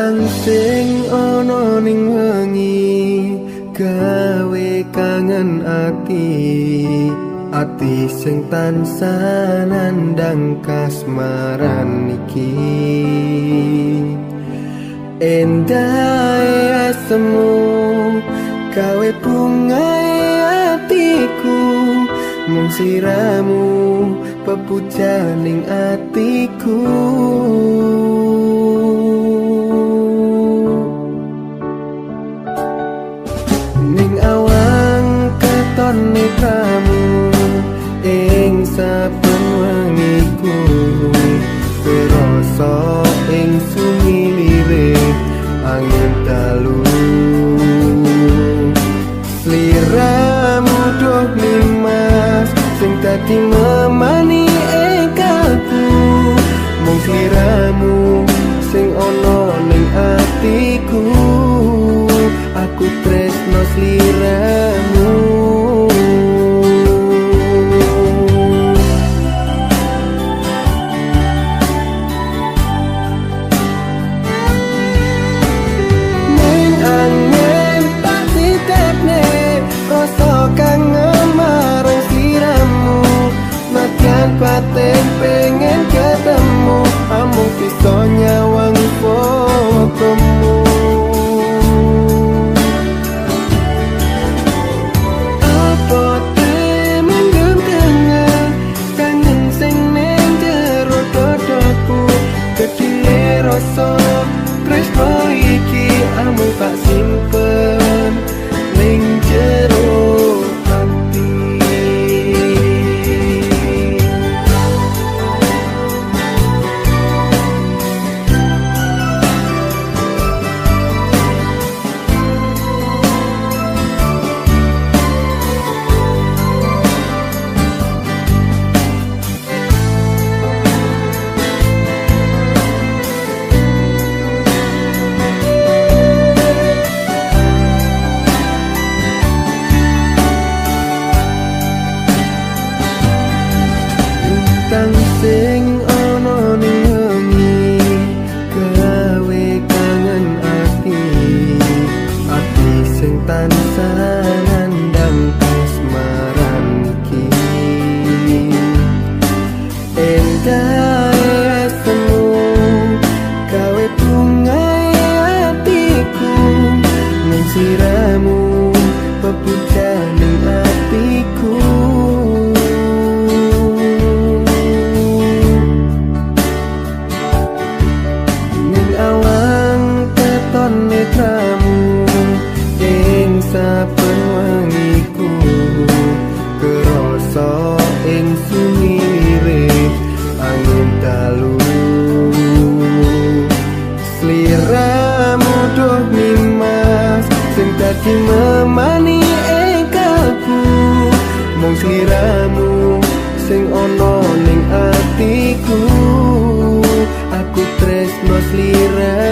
Lintang sing ana ning wengi gawe kangen ati, ati sing tansah nandhang kasmaran iki. Endahe asemu gawe bungae atiku, mung sliramu pepujaning atiku. Ning awang katon netramu ing saben wengiku, kerasa ing sumilire angin dalu. Sliramu duh nimas sing dadi memani kalbu, mung sliramu sing ana ning atiku. Aku tresno sliramu. Ning angin tak titipne rasa kangen marang sliramu, nadyan batin pengen ketemu, amung bisa nyawang fotomu. Rasa tresno iki amung tak simpen ning jero ati. Lintang sing ana ning wengi gawe kangen ati, ati sing tansah nandhang kasmaran iki. Endahe asemu gawe bungae atiku, mung sliramu pepujaning atiku. Netramu ing saben wengiku, kerasa ing sumire angin dalu. Sliramu duh nimas sing dadi memani kalbu, mung sliramu sing ana ning atiku. Aku tresno sliramu.